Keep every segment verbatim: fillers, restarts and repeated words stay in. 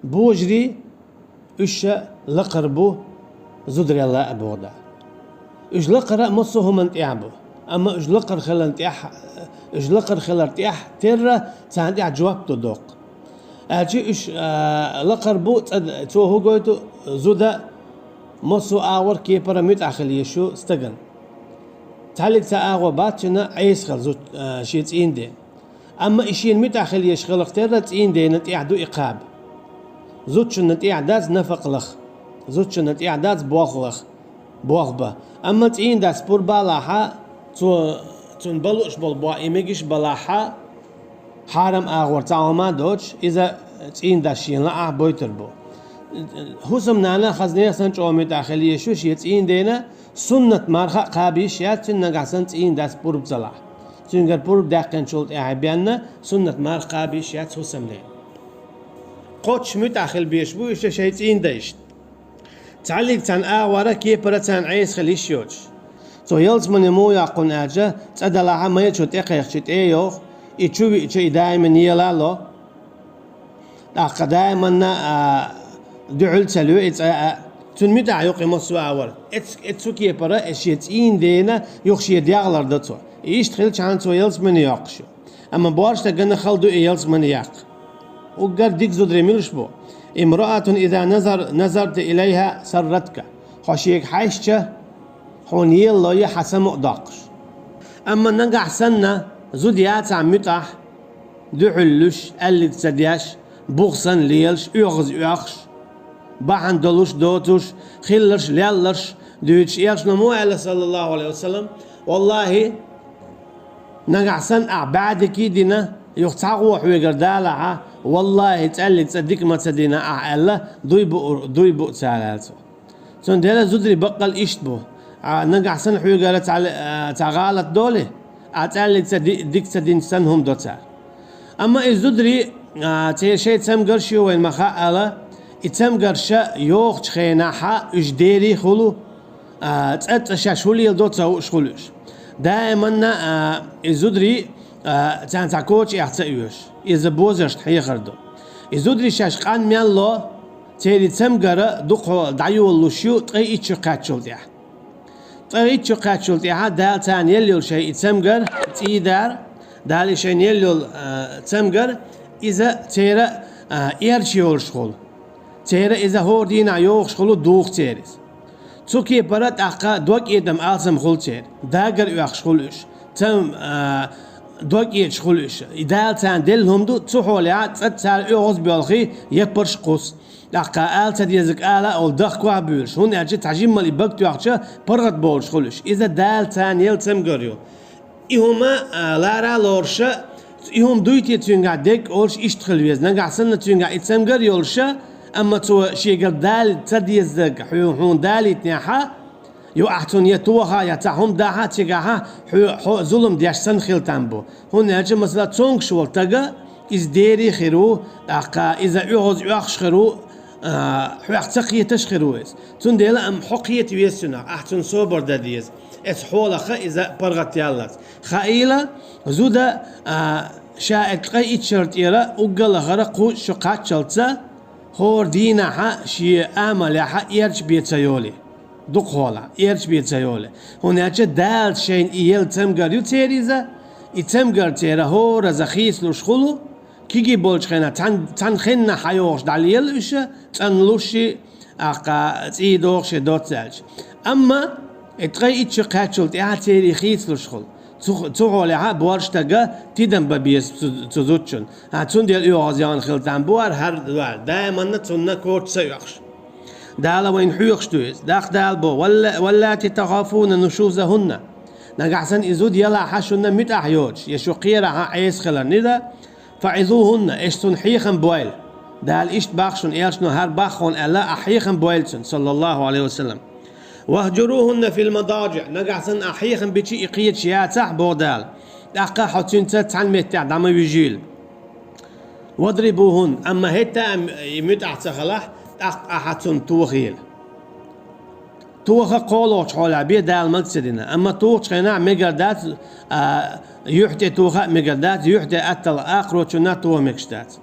Божарий, уьш лакхара бу зударел а боху Дала. Уьш лакхара а массо а хӀуманна тӀехь бу. Амма уьш лакхара хиларна тӀехь, уьш лакхара хилар тӀехь терра царна тӀехь жоп ду доккху. Аьлча уьш, а, лакхара бу, цӀа-, цо хӀу гойту, зуда массо а агӀор кепара муьтӀахь хила езаш ю стагана. Цхьаллиг цхьа агӀо бац цуьнан Ӏеса хила зу-, а, шен цӀийнан дена. Амма и шена муьтӀахь хила езаш хиларх терра цӀийнан дена тӀехь ду и кхаба. Зудчунна тӀехь дац нафакъ лаха. Зудчунна тӀехь дац болх лаха, болх бан. Амма цӀийнан дас пурба лахь, цо, цунна бан лууш болу болх, и мегаш балахь, хьарам агӀор цхьа хӀума доцуш, иза цӀийнан дас шена лаахь бойтур бу. ХӀусамнана хаза нехан санна чӀогӀа муьтӀахь хила езаш ю шен цӀийнан дена, суннат марха а кхаба йиш яц цуьнан, нагахь санна цӀийнан дас пурба ца лахь. Цуьнгара пурба даьккхинчул тӀаьхьа бен суннат марха кхаба йиш яц хӀусамнена. Кхоччуш муьтӀахь хила безаш бу уьш шайн цӀийнан дайшна. Цхьаллиг цхьана агӀора кепара царна Ӏеса хила йиш йоцуш. Цо ялсамане муха йоккху аьлча, цӀа далахь, май чу тӀекхайкхича тӀе а йоху, и чу виъча и даиман ела а ло. ТӀаккха даиманна, а, дуьхьал ца ло и цӀа а. Цуьнан муьтӀахь ю кхин массо а агӀор. Эц-, эцу кепара, эс шен цӀийнан дена юха шен дегӀ лардо цо. И иштта хилчахьана цо ялсамане йоккхуш ю. Амма боьрша стагана хала ду и ялсамане яккха. Уггар дика зударий муьлш бу? امرأة إذا نظر-، نظرت إليها سرتك. Хьо шега хьаьжча, хьуна ела ло я хьан самукъадоккхуш. Амма нагахь санна зуда яцахь муьтӀахь, дуьхьал луьш, аьллиг ца деш, бух санна лелаш, оьгӀаз оьхуш, бахьана долуш, доцуш, хилларш, лелларш дуьйцуш, элчано муха аьлла, саллаллаху Ӏалайхи ва саллам: «Валлахи, нагахь санна ахь бӀаьдика а дина, юха цхьа гӀо хьоьгара далахь, валлахи, цӀаьллиг цӀа дика ма ца дина ахь», аьлла, дуй буу, дуй буу цара, аьлла цо. Цундела зударий баккъал иштта бу. А, нагахь санна хьоьгара цхьа, а, цхьа гӀалат долий, а цӀаьллиг цӀа ди-, дика ца динчу санна хӀума до цара. Амма и зударий, а, церан шайн цамгарш ю вайна ма хаъала, и цамгарш йохучу хенахь уьш дерий хуьлу, а, цӀа-цӀа шаьш хӀун леладо ца хууш хуьлу уьш. Даиманна, а, и зударий, а, царна цхьа коча эхь ца оьшу. Иза бозаршна хьехар ду. И зударий шаьш къанмел ло, церан цамгар дукхахьолахь дӀайолалуш ю ткъе итт шо кхаьччул тӀаьхьа. Ткъе итт шо кхаьччул тӀаьхьа Дала царна елла йолу шайн и цамгар цӀий дара, Дала и шайна елла йолу, а, цамгар, иза церан, а, эрча йолуш хуьлу. Церан иза хӀора дийнахь йохуш хуьлу, духу церан иза. Цу кепара тӀаккха дог кӀетам алсам хуьлу церан. Дагар оьхуш хуьлу уьш. Цам, а, дог кӀеташ хуьлу уьш. И Дала царна делла хӀума ду, цу хьолехь цӀа цара оьгӀаз боьлхий, яппарш кхуссу. ТӀаккха ала ца дезарг ала а олу, дахкош а буьйлуш, хӀунда аьлча цхьа жиммал и бага тоьхча, паргӀат болуш хуьлу уьш. Иза Дала царна елла цамгар ю. И хӀума, а, лара а лоруша, и хӀума дуй те цуьнгахь дерг а олуш иштта хила веза. Нагахь санна цуьнгахь и цамгар а йолуша, амма цо шегара дала ца дезарг хьу-, хьуна далийтинехьа, ю ахь цунна я тоха, я цхьа хӀума дахьа, цигахьа хьо, хьо зулам деш санна хила там бу. ХӀунда аьлча, масала, цомгуш волу стага, иза дерий хир ву, тӀаккха иза оьгӀаз оьхуш хир ву, а, хьох ца кхеташ хир ву иза. Цундела амма хьо кхета веза цунах, ахь цунна собар дан деза. Эцу хьолахха иза паргӀат яллалц. Хаийла, зуда, а, ша и ткъе итт шарна тӀера уггар а лахара кхузткъа шо кхаччалца, хӀора дийнахьа шен амалехьа эрча бен ца йолий. Дукхахьолахь, эрча бен ца йолий. ХӀунда аьлча Дала шайна и елла цамгар ю церан иза, и цамгар церан хӀораза хийцалуш хуьлу, кегий болчу хенахь цхьана, цхьана хеннахь хьайогӀуш дӀалела уьш, цӀанлуш ши, ахкха цӀий дохуш и доцца аьлча. Амма и ткъе итт шо кхаьччул тӀаьхьа церан хийцалуш хуьлу. Цу, цу хьолехьа боьрша стага тидам бан беза цу, цу зудчун. ХӀан, цундела оьгӀаз яхна хила там бу хӀара, хӀара даиманна цунна коча ца оьхуш. Дала вайна хьоьхуш ду иза. ТӀаккха Дала бо: «Валла-, валлати тахафуна нушузахунна». Нагахь санна и зуда ялахьа шуна муьтӀахь йоцуш, я шу кхерахьа Ӏеса хиларна иза, «фаӀизухунна», аш цунна хьехам бойла. Дала иштта боху шуна, элчано хӀара боху хьуна аьлла, ахь хьехам бойла цунна, саллаллаху Ӏалайхи ва саллам. «ВахӀжурухунна фил мадажиӀ», нагахь санна ахь хьехам бича и кхеташ яцахь, боху Дала, тӀаккха хьо цуьнца цхьана меттехь дӀа ма вижийла. «ВадрибухӀунна», амма хӀетта а и муьтӀахь ца хилахь, тӀаккха ахьа цунна тохийла. Тоха кхоалгӀачу хьолехь бен Дала мага ца дина, амма тухучу хенахь мегар дац, а, юьхь тӀе тоха а мегар дац, юьхь тӀе атталла акхарочунна тоха мегаш дац.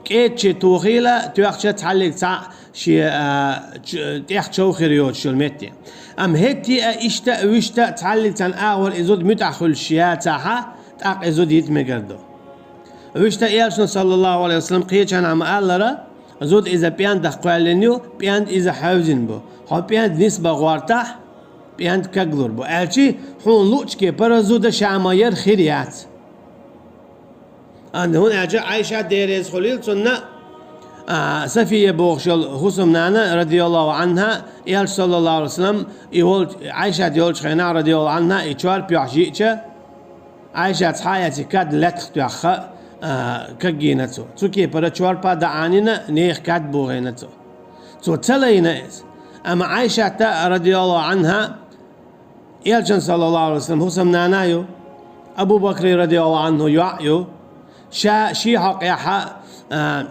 кӀеда чу тухийла, тоьхча цхьаллиг цхьаъ шен, а, ч-, тӀех чов хир йоцуш йолу метте. Амма хӀетте а иштта а, вуьшта а цхьаллиг цхьана агӀор и зуда муьтӀахь хуьлуш яцахьа, тӀаккха и зуда йита мегар ду. Вуьшта элчано, саллаллаху алейхи ва саллям, кхечанхьа ма-аллара, зуда иза пӀендах кхоьллина ю, пӀенда иза хьевзина бу. Хьо пӀенда нисбан гӀортахь, пӀенда каглур бу. Аьлчи, хьуна луъучу кепара зуда ша ма-ярра хир яц. Ан-, хӀунда аьлча Ӏайшат, Дела реза хуьлийла цунна, а, Сафия бохуш йолу хӀусамнана, радияллаху анхьа, элча, саллаллаху алейхи ва саллям, и волчу, Ӏайшат йолчу хенахь, радияллаху анхьа, и чорпа юьхь йиъча, Ӏайшат схьа а эций, кад лаьттах тоьхна, а, кагйина цо. Цу кепара чорпа а даӀанийна, нехан кад бухийна цо. Цо ца лайна иза. Амма Ӏайшатта, радияллаху анхьа, элчан, саллаллаху алейхи ва саллям, хӀусамнана ю, Абу Бакри, радияллаху анхьу, йоӀ ю, ша шен хьокъехьа, а,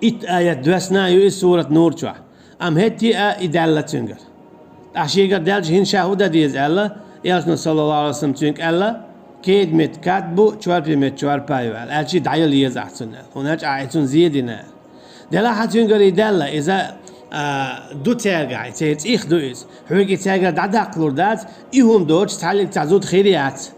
итт аят доьссина ю иза сурат Нур чохь. Амма хӀетте а и даьлла цуьнгара. ТӀаккха шегара даьлча, хӀинца ша хӀун дан деза аьлла, элчано, саллаллаху алейхи ва саллям, цуьнга аьлла: «Кеда метта кад бу, чорпе метта чорпа ю», – аьлла. Аьлчи, дӀаяла еза ахь цунна аьлла. ХӀунда аьлча ахь и цунна зен дина аьлла. Делахь а цуьнгара и даьлла, иза, а, ду цаьргахь, церан цӀих ду иза. Хьоьга и цаьргара дӀадаккхалур дац, и хӀума доцуш цхьаллиг цхьа зуда хир яц.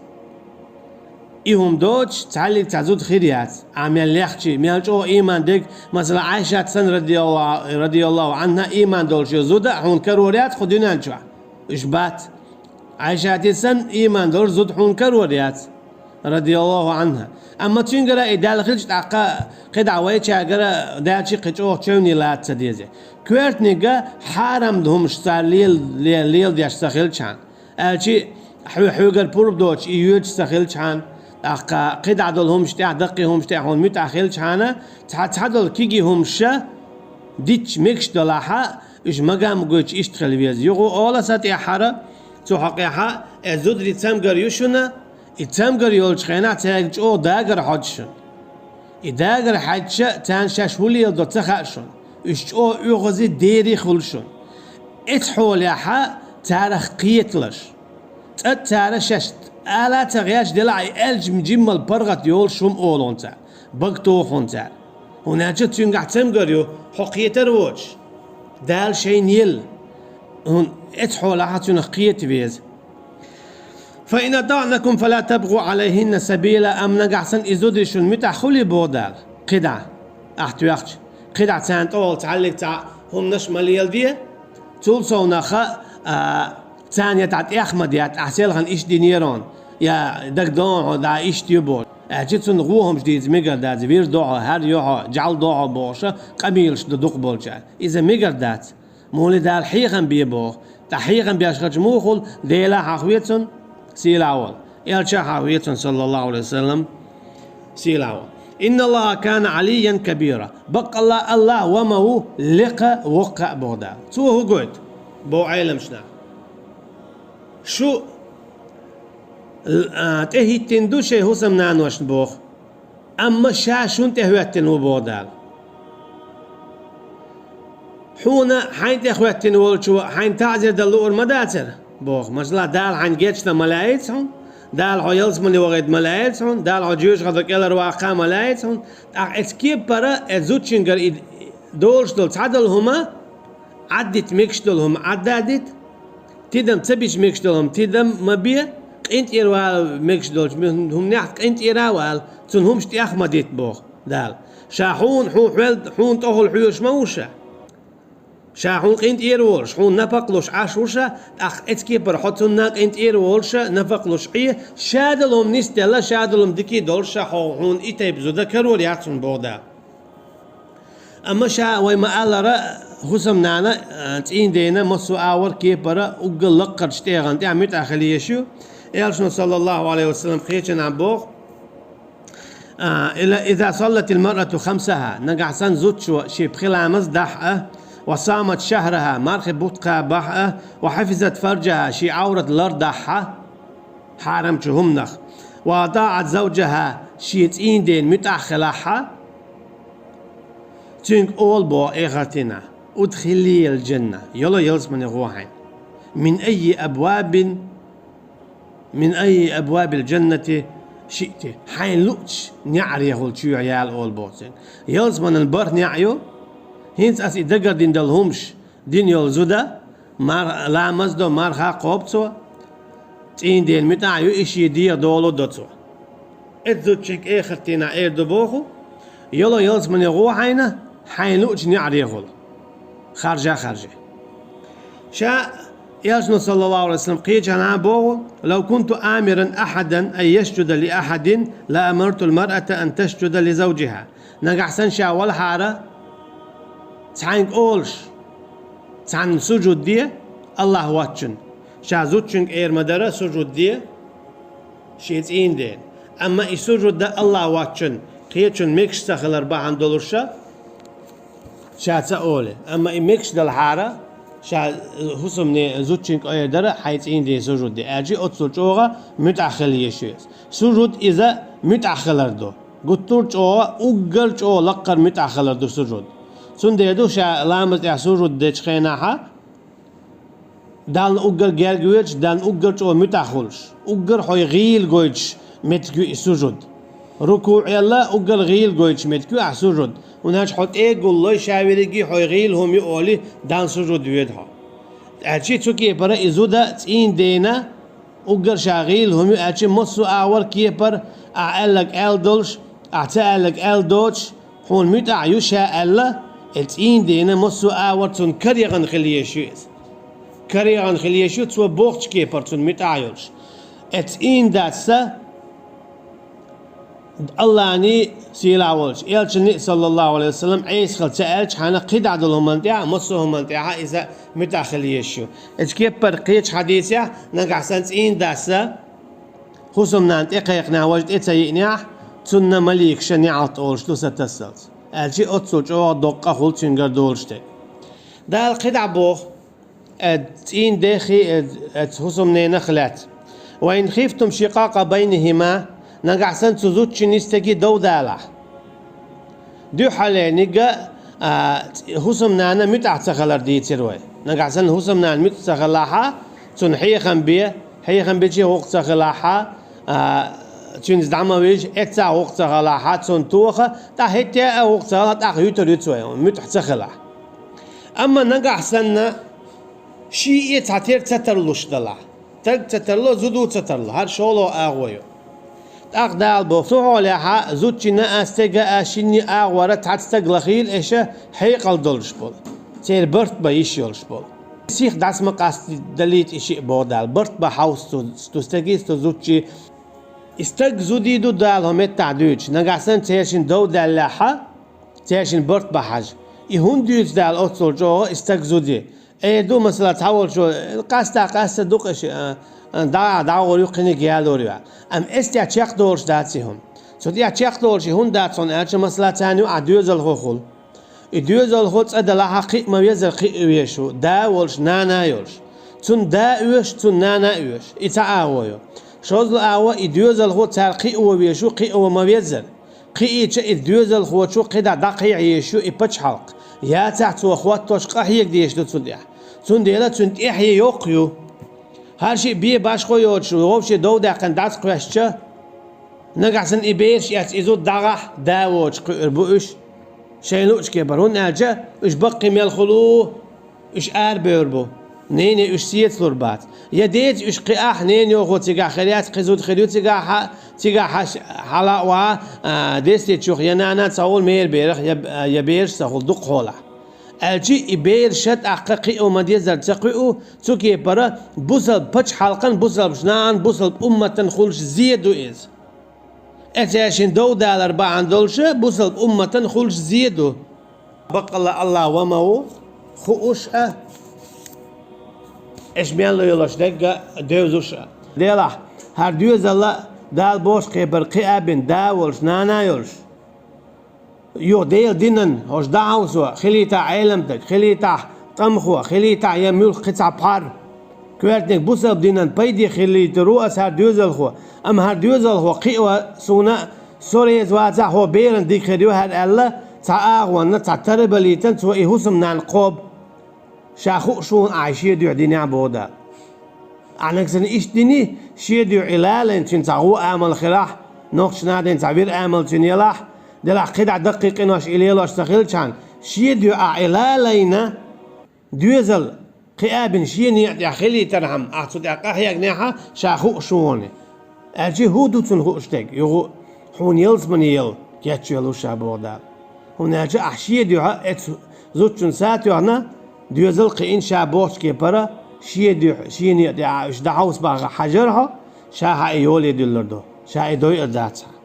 И хӀума доцуш цхьаллиг цхьа зуда хир яц. Ахь мел лехчий, мел чӀогӀа ийман дерг, масала, Ӏайшат санна, радиялла-, радияллаху анхьа, ийман долуш йолу зуда а хьуна карор яц кху дуьнен чохь. Уьш бац. Ӏайшате санна ийман долуш зуда хьуна карор яц, радияллаху анхьа. Амма цуьнгара и даьлла хилча, тӀаккха кхидӀа вайчаьргара даьлчи кхин чӀогӀа чевний лаца ца деза. Коьртаниг хьарам хӀумаш цара лел-, ле-, леладеш ца хилчхьана, аьлчи, хьо-, хьоьгара пурба доцуш и йоьдуш ца хилчхьана, тӀаккха кхидӀа долу хӀумаш тӀехь, даккхий хӀумаш тӀехь хьуна муьтӀахь хилчхьана, цхьа, цхьадолу кегий хӀумаш ша дитча мегаш далахьа, уьш магам гуьйцуш иштта хила веза. Юха олу аса тӀаьххьара, цу хьокъехьа, э, зударий цамгар ю шуна, и цамгар йолчу хенахь цаьрга чӀогӀа дагар хьоьжу шуна. И дагар хьаьжча, царна шаьш хӀун леладо ца хаьа шуна. Уьш чӀогӀа оьгӀазе, дери хуьлу шуна. Эцу хьолехьа царах кхеталаш. ЦӀа цара шаьш ала а ца гӀерташ делахь, и аьлча жиммал паргӀат йолуш хӀума олу хьуна цара. Бага туху хьуна цара. ХӀунда аьлча цуьнгахь цамгар ю, хьо кхетар воцуш. Дала шайна елла. ХӀун-, эцу хьолахьа цуьнах кхета веза. «Фа ин атаънакум фала табгӀу Ӏалайхинна сабила», амма нагахь санна и зударий шуна муьтӀахь хуьлий, боху Дала, кхидӀа, ахь тоьхча, кхидӀа царна тӀехула цхьаллиг цхьа хӀуманаш ма леладе, цул совнаха, а, царна я тӀехь ма детта, ахь селхана иштта динера хьуна, я дагадогӀу хьуна, да, иштта ю боху. Аьлча цунна гӀо хӀумаш дийца мегар дац, вир до хьо, хӀара йо хьо, жӀаьла до хьо бохуша, къамелаш ду дукха болчара. Иза мегар дац. Муха Дала хьехам бе боху. Ткъа хьехам беш хилча муха хуьлу, Дела хьахаве цунна, сийлахь волу, элча хьахаве цунна, саллаллаху алейхи ва саллям, сийлахь волу. «Инна Аллаха кана Ӏалийян кабира». Баккъалла Аллах ва ма ву, лекха, воккха а, боху Дала. Цо хӀун гойту? Боху Ӏеламчу наха. Шу, а, тӀехӀиттина ду шайн хӀусамнаношна боху. Амма ша шуна тӀехӀоьттина ву, боху Дала. Хьуна хьайна тӀехӀоьттина волчо хьайна таӀзар дан луур ма дацара, боху. Масала, Дала хьайна гечдан ма лаьийца хьуна, Дала хьо ялсамане вахийта ма лаьийца хьуна, Дала хьо жоьжахатех кӀелхьарваккха ма лаьийца хьуна. ТӀаккха эцу кепара, э, зудчуьнгара и долуш долу цхьадолу хӀума, Ӏаддита мегаш долу хӀума Ӏаддадита, тидам ца бича мегаш долу хӀума тидам ма бе, къинтӀера вала мегаш долчу хӀуманехь къинтӀера а вала, цунна хӀумаш тӀех ма дита, боху Дала. Ша хьуна, хьуна хьоьл-, хьуна тӀехула хьоьжуш ма ву ша. Ша хьуна къинтӀера волуш, хьуна напакъ луш Ӏаш ву ша, тӀаккха эцу кепара хьо цунна къинтӀера волуша, напакъ луш Ӏе, ша долу хӀума нисделла, ша долу хӀума дика а долуш ша хьо, хьуна и тайпа зуда карор яц хьуна, боху Дала. Амма ша вай ма-аллара, хӀусамнана, а, цӀийндена массо а агӀор, кепара уггар лаккхарчу тӀегӀан тӀехь муьтӀахь хила езаш ю. Элчано, саллаллаху алейхи ва саллям, кхечанхьа боху, а, ила, «Иза саллатил маръату хамсаха», нагахь санна зудчо шен пхи ламаз дахь а, «ва самат шахраха», мархи бутт кхабахь а, «ва хафизат фарджаха», шен Ӏаврат лардахь а, хьарамчу хӀуманах, «ва атаӀат завджаха», шен цӀийндена муьтӀахь хилахь а, цуьнга олу боху эхартина: «Удхилил джанна», йолу ялсамане гӀо хьайна. «Мин айи абвабин, мин айи абвабил джаннати шиъ те, хьайна луъучу неӀарехула чоьхьа яла олу боху цуьнга. Ялсаманин бархӀ неӀ ю, хӀинца ас и дагардина долу хӀумаш дина йолу зуда, мар-, ламаз до, марха кхобу цо, цӀийндена муьтӀахь а ю, и шен дегӀан дола до цо. Эцу зудчуьнга эхартийнахь эр ду боху, йоло ялсамане гӀо хьайна, хьайна луъучу неӀарехула. Харжа а харжи. Ша Элчано, саллаллаху алейхи ва саллям, кхечахьана боху: «Лав кунту амиран ахадан ан ясджуда ли ахадин, ла амартул маръата ан тасджуда ли завджиха». Нагахь санна ша валахьара, цхьаьнга олуш, цхьаьнна сужуд де, Аллах воцчунна. Ша зудчуьнга эр ма дара, сужуд де шен цӀийндена. Амма и сужуд дан Аллах воцчунна, кхечунна мегаш ца хилар бахьана долуша, ша ца олу. Амма и мегаш далахьара, ша хӀусамне зудчуьнга эр дара, хьайн цӀийндена сужуд де, аьлча оццул чӀогӀа муьтӀахь хила езаш ю иза. Сужуд иза муьтӀахь хилар ду. Гуттар а чӀогӀа, уггар а чӀогӀа лаккхара муьтӀахь хилар ду сужуд. Цундела ду ша ламаз тӀехь сужуд дечу хенахьа, Дална уггар герга воьдуш, Дална уггар чӀогӀа муьтӀахь хуьлуш, уггар хьо гӀийла гойтуш меттиг ю и сужуд. РукуӀ елла уггар гӀийла гойтуш меттиг ю ахь сужуд. ХӀунда аьлча хьо тӀегуллой, ша верриге хьо гӀийла хӀума ю олий, Дална сужуд воьду хьо. Аьлча цу кепара и зуда цӀийндена, уггар ша гӀийла хӀума ю аьлча, массо а агӀор кепара, ахь аьлларг аьлла долуш, ахь ца аьлларг аьлла доцуш, хьуна муьтӀахь ю ша аьлла, и цӀийндена массо а агӀор цунна караягӀна хила езаш ю иза. КараягӀна хила езаш ю, цо бохучу кепара цунна муьтӀахь йолуш. И цӀийнда дац сан, Аллахьний, сийлахь волчу Элчанний, саллаллаху алейхи ва саллям, Ӏеса хила ца аьлча, хьайна кхидӀа долу хӀуманна тӀехь, массо а хӀуманна тӀехь иза муьтӀахь хила езаш ю. Эцу кеппара кхечу хьадисехь, нагахь санна цӀийнда дац сан, хӀусамнана тӀекхайкхинехь, важа тӀе ца йиънехь, цунна маликаша неӀалт олуш ду сан тасалц. Аьлча оццул чӀогӀа доккха хуьлу цуьнгара долуш дерг. Дала кхидӀа боху, э, цӀийнден хи-, э, э, хӀусамненах лаьцна. «Ва ин хифтум шикъакъа байнихима», нагахь санна цу зудчуьнний стегий дов далахь. Дуьххьалерниг а, хӀусамнана муьтӀахь ца хилар дийцира вай. Нагахь санна хӀусамнана муьтӀахь ца хилахьа, цунна хьехам бе, хьехам бечи гӀуллакх ца хилахьа, а, цуьнца дӀа ма вижа, эццахь гӀуллакх ца хилахьа, цунна тоха, тӀаккха хӀетте а гӀуллакх ца хилахь, тӀаккха юьтур ю цо, муьтӀахь ца хилахь. Амма нагахь санна, ший а цхьатера ца тарлуш далахь. Стаг ца тарло, зуда ца тарло, хӀара шолгӀа агӀо ю. ТӀаккха Дала боху, цу хьолехьа зудчунна а, стеган а, шинний агӀора цхьацца стаг лахийла, аша хьекъал долуш болу, церан барт бан йиш йолуш болу. Сих дӀаса ма къастадалийта и шиъ, боху Дала, барт бан хьовса цу, цу стегий, цу зудчий. И стаг зудий ду Дала хӀокху меттехь дуьйцуш, нагахь санна церан шин дов даьллехьа, церан шин барт бан хьажа. И хӀунда дуьйцу Дала оццул чӀогӀа и стаг зудий? Эр ду, масала, цхьаволчо, къаста, къаста дукха иш, а, а, дӀа, дӀагӀур ю, кхиниг ялор ю. Амма эс тӀехь чекхдолуш дац и хӀума. Цу тӀехь чекхдолуш и хӀунда дац хьуна аьлча, масала, царна ю ахь доьзалхо хуьлу. И доьзалхо цӀа далахьа кхиа ма везара, кхиа везаш ву, да а волуш, нана а йолуш. Цунна да а оьшу, цунна нана а оьшу. И цхьа агӀо ю. ШозлагӀа агӀо, и доьзалхо цара кхио везаш ву, кхио ма везара. Кхиийча, и доьзалхочо кхидӀа дӀакхехьа езаш ю и пачхьалкх. Яцахь, цо хӀоттош къахьега дезаш ду цунна тӀехь. Цундела цуьнан тӀаьхье йоккха ю. ХӀара шиъ бен башхо йоцуш, вовшийн дов даьккхина дӀасакхоьссича, нагахь санна и бераш эцна и зуда дӀагӀахь, да воцуш кхуьур бу уьш. Шайна луъучу кепара, хӀунда аьлча уьш баккхий мел хуьлу, уьш арабевр бу. Нене уьш сецалур бац. Я деца уьш кхиахь, ненан йохо цигахь хир яц, кхин зуда хир ю цигахьа, цигахь хьала а ваха, а, дестечух я нана ца хуьлу, мера берах я, я бераш ца хуьлу дукха хьолахь. Аьлчи и бераша тӀаккха кхио ма дезара ца кхуьу, цу кепара бусалба пачхьалкхан, бусалба нахана, бусалба умматан хуьлуш зе ду иза. Эцаьшин дов далар бахьана долуша бусалба умматан хуьлуш зе ду. Баккъалла Аллах ва ма ву, хууш а, эш мел йолуш дегга девзуш а. Делахь, хӀара доьзалла Дала бохуш кхебар кхиа бина, да а волуш, нана а йолуш. Юха Делан динан хӀорш дӀахьовсо, хилийтахь Ӏеламдаг, хилийтахь тӀамхо, хилийтахь я муьлхха кхин цхьа пхьар. Коьртаниг бусалба динан пайде хилийтар ву аса хӀара доьзалхо, амма хӀара доьзалхо кхио суна а, со реза вацахь, хӀо беран дика хир ю хӀара аьлла, цхьа агӀонна, цхьа тарбалийтан цо и хӀусамнанна кхобу. Ша хууш ву хьуна ахь шен дуьхьа динехь, боху Дала. Ахь нагахь санна иштта дини, шен дуьхьа и лалийна, цуьнан цхьа гӀо амал хирахь, Нохчийн надаца вир амал цуьнан елахь, делахь кхидӀа даккхий къинош и лелош ца хилчхьана, шен дуьхьа ахь и лалийна, доьзал кхиабина шен некъа тӀехь хилийтархьама, ахь цу тӀехь къахьегнехьа, ша хууш ву хьуна. Аьлча хӀун ду цунна хууш дерг, юха хьуна ялсамане яла кечвелла ву ша боху Дала. ХӀунда аьлча ахь шен дуьхьа оцу зудчунна са тоьхна, доьзал кхиийна ша бохучу кепара, шен дуьхьа, шен некъа тӀехь уьш дӀахьовса бахарх хьажар хьо, ша хьан и йоле дуьллур ду, ша и дойур дац хьан.